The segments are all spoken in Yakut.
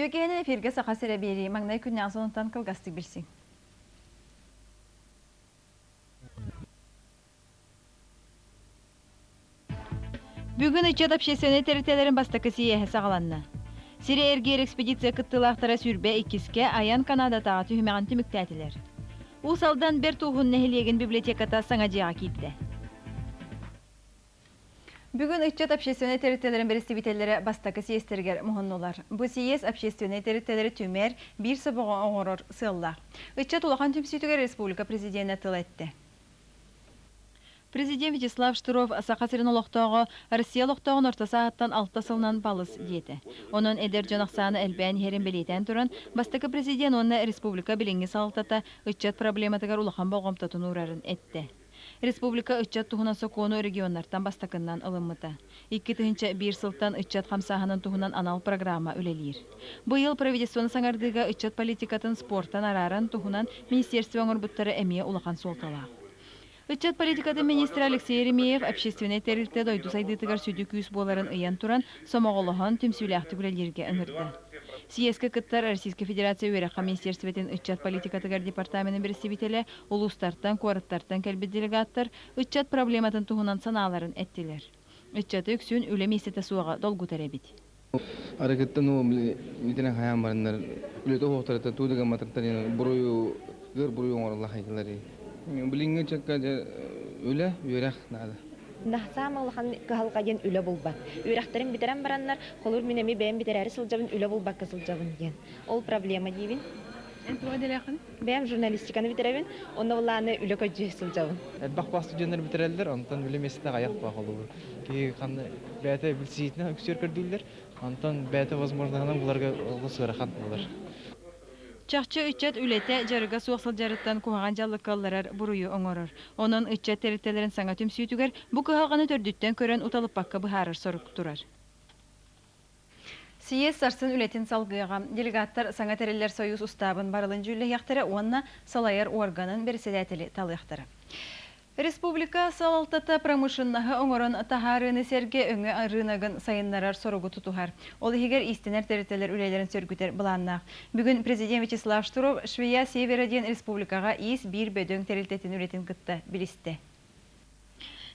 Үтүө киһини эфиргэ Саха сирэ биэрии маҥнай күннээх сонунтан кылгастык билсиҥ. Бүгүн ыччат общественнай тэрилтэлэрин бастакы сийиэһэ саҕаланна. Сири эргийэр экспедиция кыттыылаахтара 22-скэ айан Канадатааҕы түһүмэҕин түмүктээтилэр. Уус Алдан Бэрт Ууһун нэһилиэгин библиотеката саҥа дьиэҕэ киирдэ. Бүгүн ыччат общественнай тэрилтэлэрин бэрэстэбиитэллэрэ бастакы сийиэстэригэр муһуннулар. Бу сийиэс общественнай тэрилтэлэри түмэр, биир собоҕо оҥорор сыаллаах. Ыччат улахан түмсүүтүгэр республика президенэ тыл эттэ. Президент Вячеслав Штыров Саха сирин олохтооҕо Россия олохтооҕун орто сааһыттан алта сылынан балыс диэтэ. Онон эдэр дьон ахсаана элбээн иһэрин бэлиэтээн туран, бастакы президент уонна республика билиҥҥи салалтата ыччат проблематыгар улахан болҕомтотун уурарын эттэ. Республика ыччат туһунан сокуону регионнартан бастакыннан ылыммыта. 2001 сылтан ыччат хамсааһынын туһунан анал программа үлэлиир. Быйыл правительствоны саҥардыыга ыччат политикатын спортан арааран туһунан министерство оҥорбуттара эмиэ улахан суолталаах. Ыччат политикатын министрэ Алексей Еремеев общественнай тэрилтэ дойду сайдыытыгар сүдү күүс буоларын ыйан туран, сомоҕолоһон, түмсүүлээхтик үлэлииргэ ыҥырда. Съезкэ кыттар Российскай Федерация үөрэххэ министерствотын ыччат политикатыгар департаменын бэрэстэбиитэлэ улуустартан, куораттартан кэлбит делегаттар ыччат проблематын туһунан санааларын эттилэр. Ыччаты үксүн үлэ миэстэтэ суоҕа долгутар эбит. Арыгыттан уу итинэн хайаан бараннар үлэтэ оһохторуттан туу да гымматыттан буруйу ыар буруйу оҥороллор хайдылар. Билиҥҥи ыччакка дьэ үлэ, үөрэх наада. Саамай улахан кыһалҕа диэн үлэ булбат. Үөрэхтэрин бүтэрэн бараннар, холур мин эмиэ бэйэм бүтэрээри сылдьабын, үлэ булбакка сылдьабын диэн. Ол проблема диибин. Эн туох идэлээххин? Бэйэм журналистиканы бүтэрэбин, онно былааны үлэ көрдүү сылдьабын. Элбэх баар студеннар бүтэрэллэр, онтон үлэ миэстэтэ аҕыйах баар холобур. Киһи ханна бэйэтэ билсиитинэн үксүөр көрдүүллэр, онтон бэйэтэ возможноһынан буларга олус ыарахан буолар. Чахчы ыччат үлэтэ, дьарыга суох сылдьарыттан куһаҕан дьаллыкка ылларар буруйу оҥорор. Онон ыччат тэрилтэлэрин саҥа түмсүүтүгэр бу кыһалҕаны төрдүттэн көрөн уталыппакка быһаарар сорук турар. Съезд сарсын үлэтин салгыаҕа. Делегаттар саҥа тэриллэр Союз устаабын барылын дьүүллэһиэхтэрэ уонна салайар уорганын бэрэссэдээтэли талыахтара. Республика салалтата промышленноһы оҥорон таһаарыыны сэргэ өҥө рыногын сайыннарар соругу тутуһар. Ол иһигэр иистэнэр тэрилтэлэр үлэлэрин сөргүтэр былааннаах. Бүгүн президент Вячеслав Штыров Швея Севера диэн республикаҕа иис биир бөдөҥ тэрилтэтин үлэтин кытта билистэ.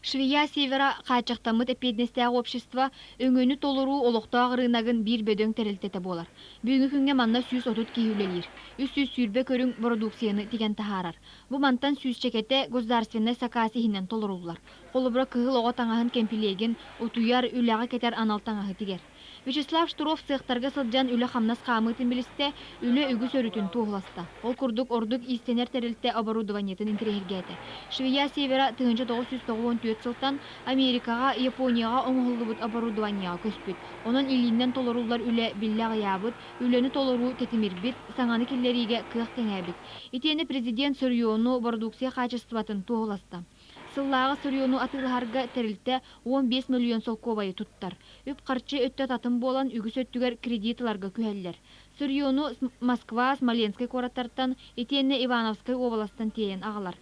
Швея Севера хааччахтаммыт эппиэтинэстээх общество өҥөнү толоруу олохтоох ырыынагын биир бөдөҥ тэрилтэтэ буолар. Бүгүҥҥү күҥҥэ манна 130 киһи үлэлиир. 320 көрүҥ бородууксуйаны тигэн таһаарар. Бу мантан сүүсчэкэтэ государственнай сакаас иһинэн толоруллар. Холобура, кыһыл оҕо таҥаһын кэмпилиэгин, утуйар, үлэҕэ кэтэр анал таҥаһы тигэр. Вячеслав Штыров сыахтарга сылдьан үлэ-хамнас хаамыытын билистэ, үлэ үгүс өрүтүн туоһуласта. Ол курдук ордук иистэнэр тэрилтэ оборудованиетын интэриэһиргээтэ. Швея Севера 1994 сылтан Америкаҕа, Японияҕа оҥоһуллубут оборудованиеҕа көспүт. Онон илиинэн толоруллар үлэ биллэ аҕыйаабыт, үлэни толоруу тэтимирбит, саҥаны киллэриигэ кыах кэҥээбит. Итиэннэ президент сырьену, бородууксуйа хаачыстыбатын туоһуласта. Сыллааҕы сырьену атыылаһарга тэрилтэ 15 мөлүйүөн солкуобайы туттар. Үп-харчы өттө татым буолан, үгүс өттүгэр кредит ыларга күһэллэр. Сырьену Москва, Смоленскай куораттартан, итиэннэ Ивановскай уобаластан тиэйэн аҕалар.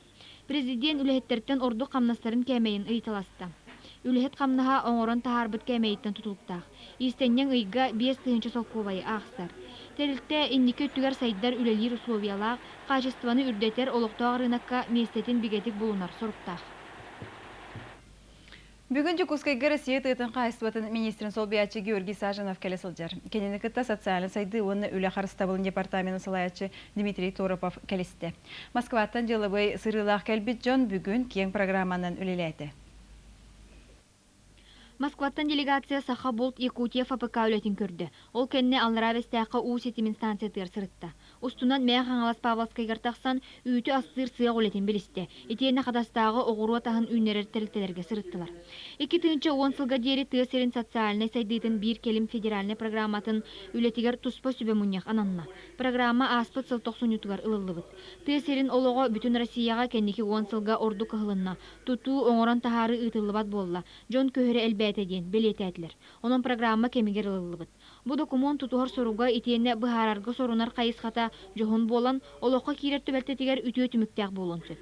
Президент үлэһиттэртэн ордук хамнастарын кээмэйин ыйыталаста. Үлэһит хамнаһа оҥорон таһаарбыт кээмэйиттэн тутулуктаах. Иистэнньэҥ ыйга 5000 солкуобайы аахсар. Тэрилтэ инники өттүгэр сайдар үлэлиир условиялаах, хаачыстыбаны үрдэтэр олохтоох ырыынакка миэстэтин бигэтик булунар соруктаах. Бүгүн Дьокуускайга Россия тыатын хаһаайыстыбатын министрин солбуйааччы Георгий Саженов кэлэ сылдьар. Кинини кытта социальнай сайдыы уонна үлэ харыстабылын департаменын салайааччы Дмитрий Торопов кэлистэ. Москваттан дьыалабыай сырыылаах кэлбит дьон бүгүн киэҥ программанан үлэлээтэ. Москваттан делегация Саха булт Якутия ФПК үлэтин көрдө. Ол кэннэ Аллараа Бэстээххэ уу ситимин станциятыгар сырытта. Устунан Мэҥэ Хаҥалас Павловскайыгар тахсан, үүтү астыыр сыах үлэтин билистэ. Итиэннэ Хатастааҕы оҕуруот аһын үүннэрэр тэрилтэлэргэ сырыттылар. 2010 сылга диэри тыа сирин социальнай сайдыытын биир кэлим федеральнай программатын үлэтигэр туспа сүбэ мунньах ананна. Программа ааспыт сыл тохсунньутугар ылыллыбыт. Тыа сирин олоҕо бүтүн Россияҕа кэнники уон сылга ордук ыһылынна, тутуу, оҥорон таһаарыы ыытыллыбат буолла, дьон көһөрө элбээтэ диэн бэлиэтээтилэр. Онон программа кэмигэр ылыллыбыт. Бу докумуон тутуһар соруга итиэннэ быһаарарга сорунар хайысхата дьоһун буолан, олоххо киирэр түбэлтэтигэр үтүө түмүктээх буолуон сөп.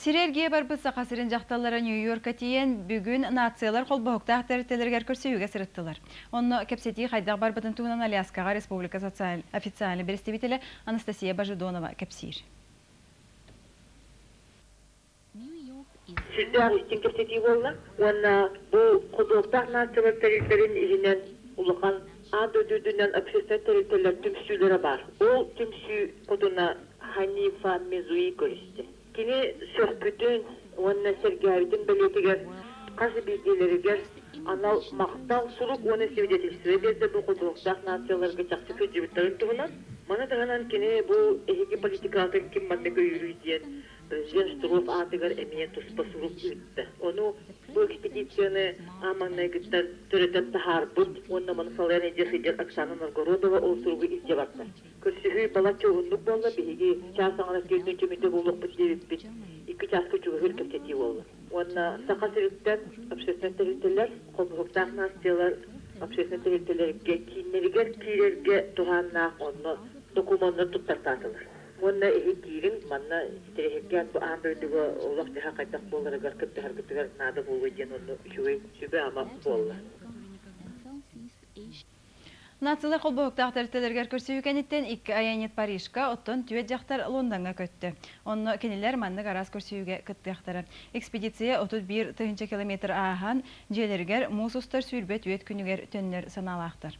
Сири эргийэ барбыт Саха сирин дьахталлара Нью-Йорка тиийэн, бүгүн нациялар холбоһуктаах тэрилтэлэригэр көрсүһүүгэ сырыттылар. Онно кэпсэтии хайдах барбытын туһунан Аляскаҕа республика официальнай бэрэстэбиитэлэ Анастасия Божедонова кэпсиир. Сүрдээх истиҥ кэпсэтии буолла уонна бу ходуоктаах нациялар тэрилтэлэрин иһинэн улахан аан дойду үрдүнэн общественнай тэрилтэлэр түмсүүлэрэ баар. Ол түмсүү хотуна Ханифа Мезуи көрүстэ. Кини сөхпүтүн уонна сэргээбитин бэлиэтигэр хас биирдиилэригэр анал махтал сурук уонна свидетельство биэрдэ бу холбоһуктаах нацияларга чахчы сылдьыбыттарын туһунан. Маны таһынан кини бу эһиги политикаҕытын ким маннык өйүүрүй диэн Президент Штыров аатыгар эмиэ туспа сурук ыытта. Ону бу экспедицияны аан маҥнайгыттан төрөтөн таһаарбыт уонна маны салайан илдьэ сылдьар Оксана Новгородова ол суругу илдьэ барда. Көрсүһүү балачча уһуннук буолла, биһиги чаас аҥара түөртүн чөмүтэ буолуохпут диэбиппит, икки чааска чугаһыыр кэпсэтии буолла. Уонна Саха сириттэн общественнай тэрилтэлэр, холбоһуктаах нациялар общественнай тэрилтэлэргэ кииннэригэр киирэргэ туһааннаах онно докумуоннар туттартаатылар. Уонна иһит киириҥ, манна интэриэһиргээн бу аан дойдуга олох-дьаһах хайдах буоларыгар кыттыһаргытыгар наада буолуо диэн онно үчүгэй сүбэ-ама буолла. Нациялар холбоһуктаах тэрилтэлэригэр көрсүһүү кэнниттэн икки айанньыт Парижка, оттон түөрт дьахтар Лондоҥҥа көттө. Онно кинилэр маннык араас көрсүһүүгэ кыттыахтара. Экспедиция 31 тыһыынча километр ааһан, дьиэлэригэр муус устар 24 күнүгэр төннөр санаалаахтар.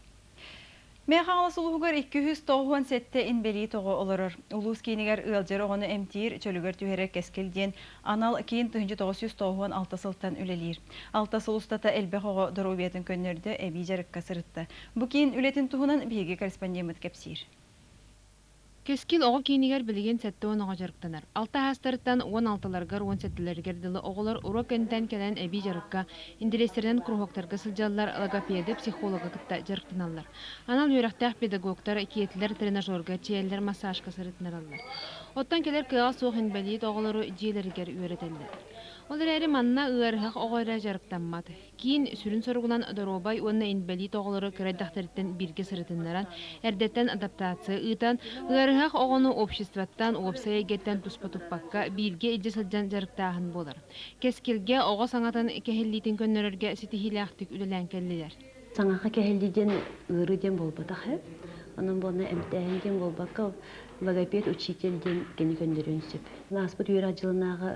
Мэҥэ Хаҥалас улууһугар 297 инбэлиит оҕо олорор. Улуус киинигэр ыалдьар оҕону эмтиир, чөлүгэр түһэрэр Кэскил диэн анал киин 1996 сылтан үлэлиир. Алта сыл устата элбэх оҕо доруобуйатын көннөрдө, эбии дьарыкка сырытта. Бу киин үлэтин туһунан биһиги корреспондеммыт кэпсиир. Кэскил оҕо киинигэр билигин 70 оҕо дьарыктанар. Алта аастарыттан уон алталарыгар, уон сэттэлэригэр дылы оҕолор уруок кэнниттэн кэлэн эбии дьарыкка, интэриэстэринэн куруһуоктарга сылдьаллар, логопеды, психологы кытта дьарыктаналлар. Анал үөрэхтээх педагогтар, киэтилэр тренажерга, чээллэр массажка сырытынараллар. Оттон кэлэр кыаҕа суох инбэлиит оҕолору дьиэлэригэр үөрэтэллэр. Ол эрээри манна ыарыһах оҕо эрэ дьарыктаммат. Киин сүрүн соругунан доруобай уонна инбэлиит оҕолору кыра эрдэхтэриттэн бииргэ сырытыннаран, эрдэттэн адаптация ыытан, ыарыһах оҕону обществоттан, уопсай эйгэттэн туспа туппакка, бииргэ илдьэ сылдьан дьарыктааһын буолар. Кэскилгэ оҕо саҥатын кэһиллиитин көннөрөргө ситиһиилээхтик үлэлээн кэллилэр. Саҥаха кэһиллии диэн ыарыы диэн буолбатах ээ. Онон буолна эмтээһин диэн буолбакка, логопед, учитель диэн кини көннөрүөн сөп. Ааспыт үөрэх дьылынааҕы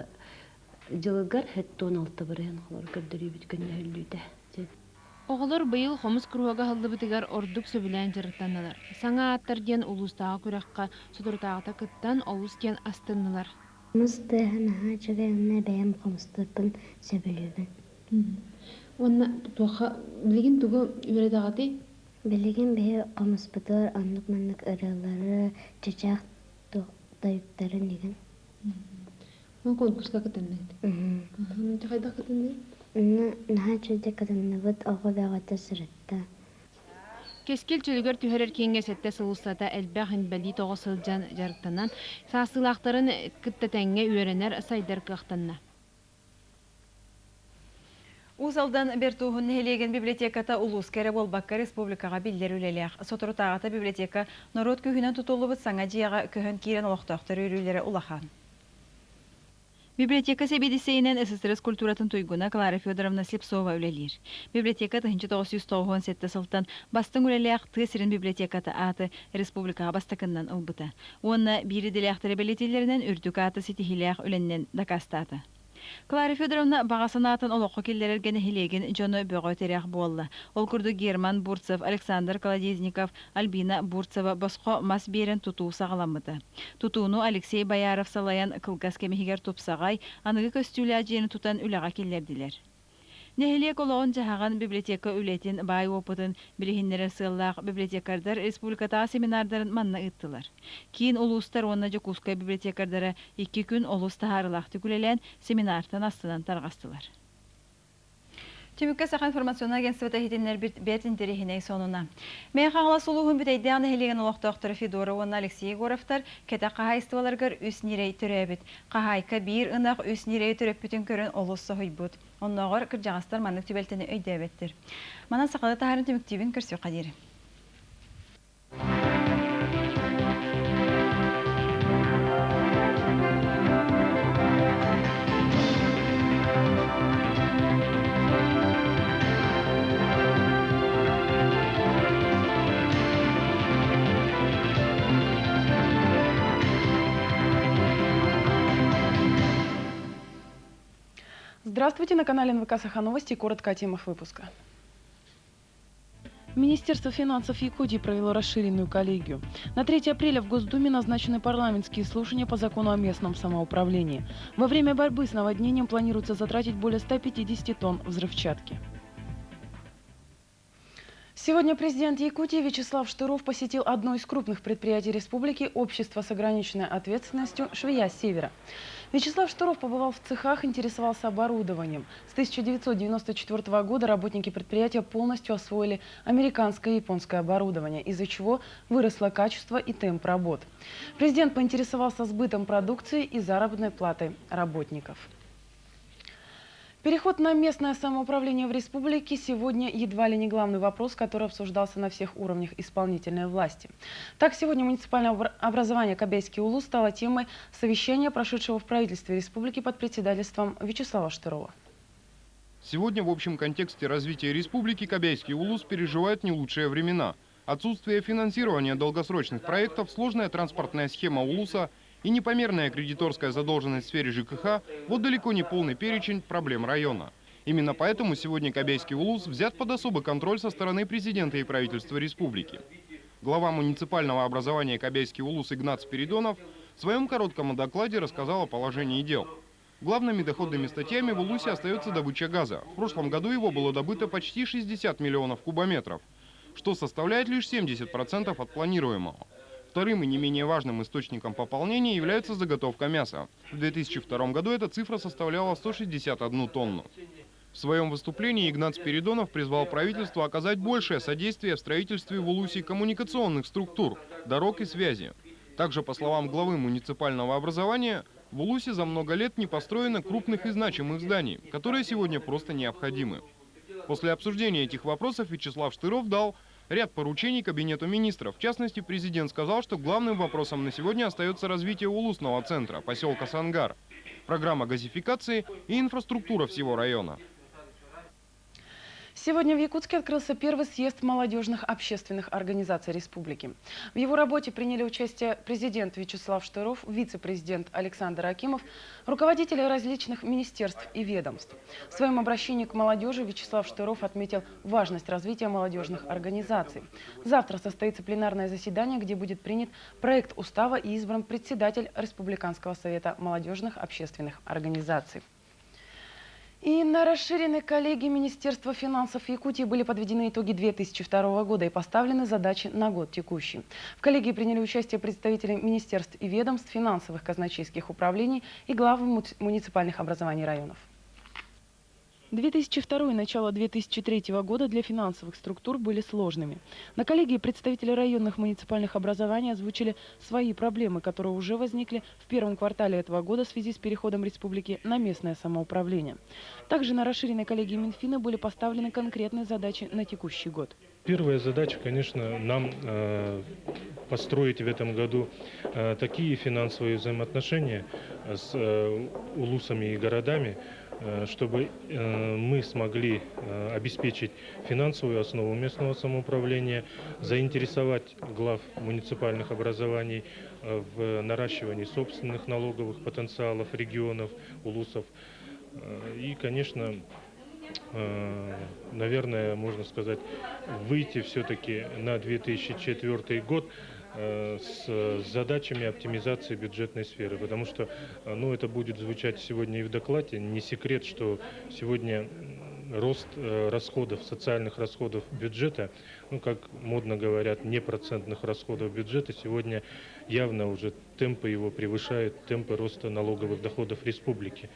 Дьылыгар 76 бырыһыан холор көрдөрүүбүт көннөһүллүүтэ. Оҕолор быйыл хомус куруһуога аһыллыбытыгар ордук сөбүлээн дьарыктаннылар. Саҥа ааттар диэн улуустааҕы күрэххэ соторутааҕыта кыттан олус диэн астыннылар. Хомус тыаһа наһаа үчүгэй уонна бэйэм хомустуурбун сөбүлүүбүн. Уонна туохха билигин тугу үөрэтэҕитий? Билигин биһи хомуспутугар оннук-маннык ырыалары, чычаах тойуктарын игин. Ол конкурска кытынныгыт? Хайдах кытынныгыт? Наһаа үчүгэйдик кытынныбыт, оҕо бөҕөтө сырытта. Кэскил чөлүгэр түһэрэр кииҥҥэ сэттэ сыл устата элбэх инбэлиит оҕо сылдьан дьарыктанан, саастыылаахтарын кытта тэҥҥэ үөрэнэр, сайдар кыахтанна. Уус Алдан Бэрт Ууһун нэһилиэгин библиотеката улууска эрэ буолбакка республикаҕа биллэр үлэлээх. Соторутааҕыта библиотека норуот күүһүнэн тутуллубут саҥа дьиэҕэ көһөн киирэн олохтоохтор үөрүүлэрэ улахан. Библиотека сэбиэдиссэйинэн СССР культуратын туйгуна Клара Федоровна Слепцова үлэлиир. Библиотека 1997 сылтан бастыҥ үлэлээх тыа сирин библиотеката ааты республикаҕа бастакыннан ылбыта. Уонна биир идэлээхтэрэ бэлиэтииллэринэн үрдүк ааты ситиһиилээх үлэннэн дакаастаата. Клара Федоровна баҕа санаатын олоххо киллэрэргэ нэһилиэгин дьоно бөҕө тирэх буолла. Ол курдук Герман Бурцев, Александр Колодезников, Альбина Бурцева босхо мас биэрэн тутуу саҕаламмыта. Тутууну Алексей Бояров салайан кылгас кэм иһигэр тупсаҕай, аныгы көстүүлээх дьиэни тутан үлэҕэ киллэрдилэр. Нэһилиэк олоҕун-дьаһаҕын, библиотека үлэтин баай уопутун билиһиннэрэр сыаллаах библиотекардар республикатааҕы семинардарын манна ыыттылар. Киин улуустар уонна Дьокуускай библиотекардара икки күн олус таһаарыылаахтык үлэлээн, семинартан астынан тарҕастылар. Түмүккэ Саха информационнай агентствота иһитиннэрбит бэрт интэриэһинэй сонуна. Мэҥэ Хаҥалас улууһун Бүтэйдээх нэһилиэгин олохтоохторо Федора уонна Алексей Егоровтар кэтэх хаһаайыстыбаларыгар үс ньирэй төрөөбүт. Хаһаайка биир ынах үс ньирэйи төрөппүтүн көрөн олус соһуйбут. Оннооҕор кырдьаҕастар маннык түбэлтэни өйдөөбөттөр. Манан сахалыы таһааран түмүктүүбүн көрсүөххэ диэри. Здравствуйте, на канале НВК Саха Новости. Коротко о темах выпуска. Министерство финансов Якутии провело расширенную коллегию. На 3 апреля в Госдуме назначены парламентские слушания по закону о местном самоуправлении. Во время борьбы с наводнением планируется затратить более 150 тонн взрывчатки. Сегодня президент Якутии Вячеслав Штыров посетил одно из крупных предприятий республики – общество с ограниченной ответственностью «Швея Севера». Вячеслав Штыров побывал в цехах, интересовался оборудованием. С 1994 года работники предприятия полностью освоили американское и японское оборудование, из-за чего выросло качество и темп работ. Президент поинтересовался сбытом продукции и заработной платой работников. Переход на местное самоуправление в республике сегодня едва ли не главный вопрос, который обсуждался на всех уровнях исполнительной власти. Так, сегодня муниципальное образование Кобяйский Улус стало темой совещания, прошедшего в правительстве республики под председательством Вячеслава Штырова. Сегодня в общем контексте развития республики Кобяйский Улус переживает не лучшие времена. Отсутствие финансирования долгосрочных проектов, сложная транспортная схема Улуса – и непомерная кредиторская задолженность в сфере ЖКХ – вот далеко не полный перечень проблем района. Именно поэтому сегодня Кобяйский улус взят под особый контроль со стороны президента и правительства республики. Глава муниципального образования Кобяйский улус Игнат Спиридонов в своем коротком докладе рассказал о положении дел. Главными доходными статьями в Улусе остается добыча газа. В прошлом году его было добыто почти 60 миллионов кубометров, что составляет лишь 70% от планируемого. Вторым и не менее важным источником пополнения является заготовка мяса. В 2002 году эта цифра составляла 161 тонну. В своем выступлении Игнат Спиридонов призвал правительство оказать большее содействие в строительстве в Улусе коммуникационных структур, дорог и связи. Также, по словам главы муниципального образования, в Улусе за много лет не построено крупных и значимых зданий, которые сегодня просто необходимы. После обсуждения этих вопросов Вячеслав Штыров дал ряд поручений Кабинету министров. В частности, президент сказал, что главным вопросом на сегодня остается развитие улусного центра, поселка Сангар, программа газификации и инфраструктура всего района. Сегодня в Якутске открылся первый съезд молодежных общественных организаций республики. В его работе приняли участие президент Вячеслав Штыров, вице-президент Александр Акимов, руководители различных министерств и ведомств. В своем обращении к молодежи Вячеслав Штыров отметил важность развития молодежных организаций. Завтра состоится пленарное заседание, где будет принят проект устава и избран председатель Республиканского совета молодежных общественных организаций. И на расширенной коллегии Министерства финансов Якутии были подведены итоги 2002 года и поставлены задачи на год текущий. В коллегии приняли участие представители министерств и ведомств, финансовых казначейских управлений и главы муниципальных образований районов. 2002 и начало 2003 года для финансовых структур были сложными. На коллегии представители районных муниципальных образований озвучили свои проблемы, которые уже возникли в первом квартале этого года в связи с переходом республики на местное самоуправление. Также на расширенной коллегии Минфина были поставлены конкретные задачи на текущий год. Первая задача, конечно, нам построить в этом году такие финансовые взаимоотношения с улусами и городами, чтобы мы смогли обеспечить финансовую основу местного самоуправления, заинтересовать глав муниципальных образований в наращивании собственных налоговых потенциалов регионов, улусов. И, конечно, наверное, можно сказать, выйти все-таки на 2004 год с задачами оптимизации бюджетной сферы, потому что, ну, это будет звучать сегодня и в докладе, не секрет, что сегодня рост расходов, социальных расходов бюджета, ну, как модно говорят, непроцентных расходов бюджета, сегодня явно уже темпы его превышают темпы роста налоговых доходов республики.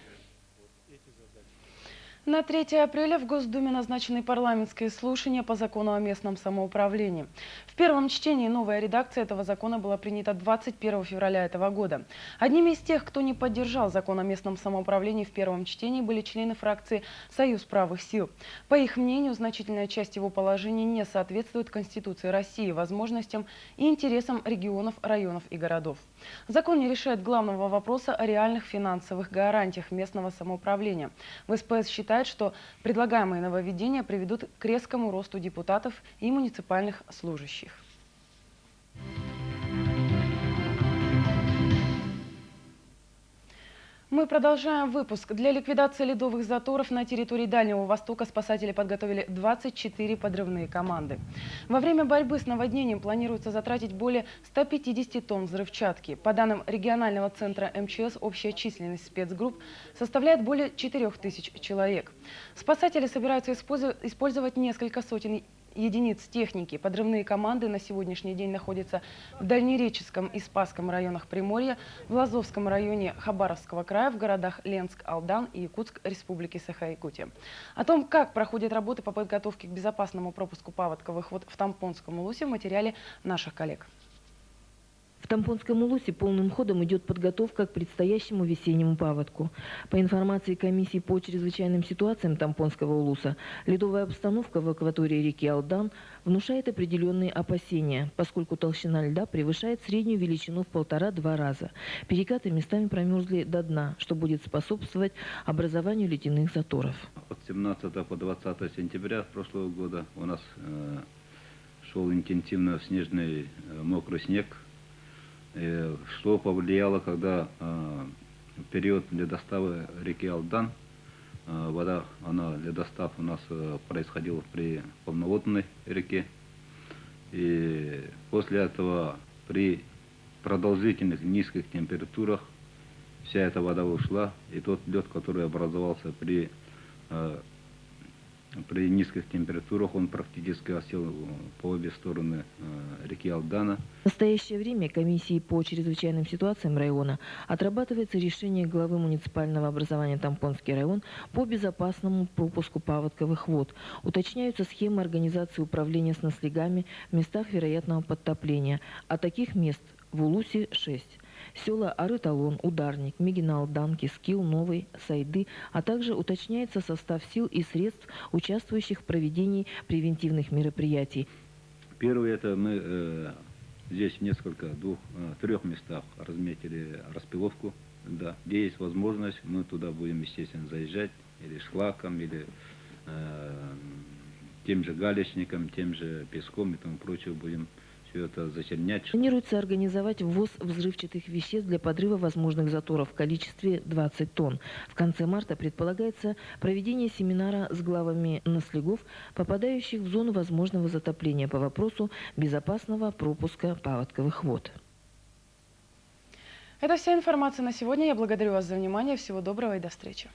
На 3 апреля в Госдуме назначены парламентские слушания по закону о местном самоуправлении. В первом чтении новая редакция этого закона была принята 21 февраля этого года. Одними из тех, кто не поддержал закон о местном самоуправлении в первом чтении, были члены фракции «Союз правых сил». По их мнению, значительная часть его положений не соответствует Конституции России, возможностям и интересам регионов, районов и городов. Закон не решает главного вопроса о реальных финансовых гарантиях местного самоуправления. В СПС считают, что предлагаемые нововведения приведут к резкому росту депутатов и муниципальных служащих. Мы продолжаем выпуск. Для ликвидации ледовых заторов на территории Дальнего Востока спасатели подготовили 24 подрывные команды. Во время борьбы с наводнением планируется затратить более 150 тонн взрывчатки. По данным регионального центра МЧС, общая численность спецгрупп составляет более 4000 человек. Спасатели собираются использовать несколько сотен единиц техники. Подрывные команды на сегодняшний день находятся в Дальнереческом и Спасском районах Приморья, в Лазовском районе Хабаровского края, в городах Ленск, Алдан и Якутск Республики Саха-Якутия. О том, как проходят работы по подготовке к безопасному пропуску паводковых вод в Томпонском улусе, в материале наших коллег. В Томпонском улусе полным ходом идет подготовка к предстоящему весеннему паводку. По информации комиссии по чрезвычайным ситуациям Томпонского улуса, ледовая обстановка в акватории реки Алдан внушает определенные опасения, поскольку толщина льда превышает среднюю величину в 1,5-2 раза. Перекаты местами промерзли до дна, что будет способствовать образованию ледяных заторов. От 17 по 20 сентября прошлого года у нас шел интенсивно снежный мокрый снег. Что повлияло, когда в период ледостава реки Алдан, вода, она, ледостав у нас происходил при полноводной реке. И после этого при продолжительных низких температурах вся эта вода ушла, и тот лед, который образовался при низких температурах, он практически осел по обе стороны реки Алдана. В настоящее время комиссией по чрезвычайным ситуациям района отрабатывается решение главы муниципального образования Томпонский район по безопасному пропуску паводковых вод. Уточняются схемы организации управления с наслегами в местах вероятного подтопления. А таких мест в улусе 6. Села Арыталон, Ударник, Мегиналдан, Кискил, Новый, Сайды, а также уточняется состав сил и средств, участвующих в проведении превентивных мероприятий. Первое, это мы здесь в несколько, двух, трех местах разметили распиловку. Да, где есть возможность, мы туда будем, естественно, заезжать или шлаком, или тем же галечником, тем же песком и тому прочее будем это зачернять. Планируется организовать ввоз взрывчатых веществ для подрыва возможных заторов в количестве 20 тонн. В конце марта предполагается проведение семинара с главами наслегов, попадающих в зону возможного затопления по вопросу безопасного пропуска паводковых вод. Это вся информация на сегодня. Я благодарю вас за внимание. Всего доброго и до встречи.